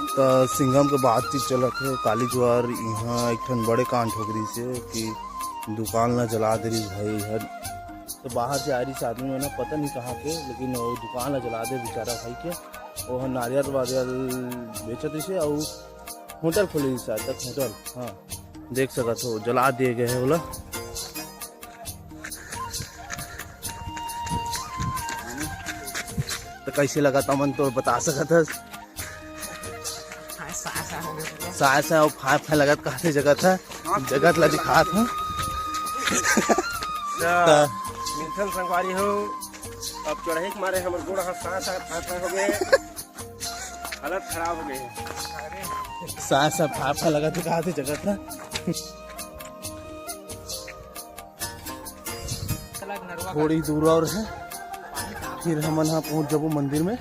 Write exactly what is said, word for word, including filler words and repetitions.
त सिंघम के बातचीत चलत हे, काली जुआर इहाँ एक ठन बड़े कांड हो गिस हे कि दुकान ला जला दे रिस भाई हर। तो बाहर से आ रिस आदमी मन, पता नहीं कहाँ के, लेकिन वो दुकान ला जला दे बेचारा भाई के। वो ह नारियल वारियल बेचत रिस हे, अउ होटल खोले रिस आज तक, होटल। हाँ, देख सकत हो, जला दिए गए हे ओला। तो कैसे लगत हे, अमन तो बता सकत हस। साय साय अउ फाय फाय लगत कहाथे जगत हे, जगत ला दिखात हे। त मिथुन संगवारी हो, अब चढ़ाई के मारे हमर गोड़ हाथ साय साय फाय फाय हो गए, हालत खराब हो गए। साय साय फाय फाय लगत कहाथे जगत हे। थोड़ी दूर और हे, फिर हमन हा पहुंच जाबो मंदिर में।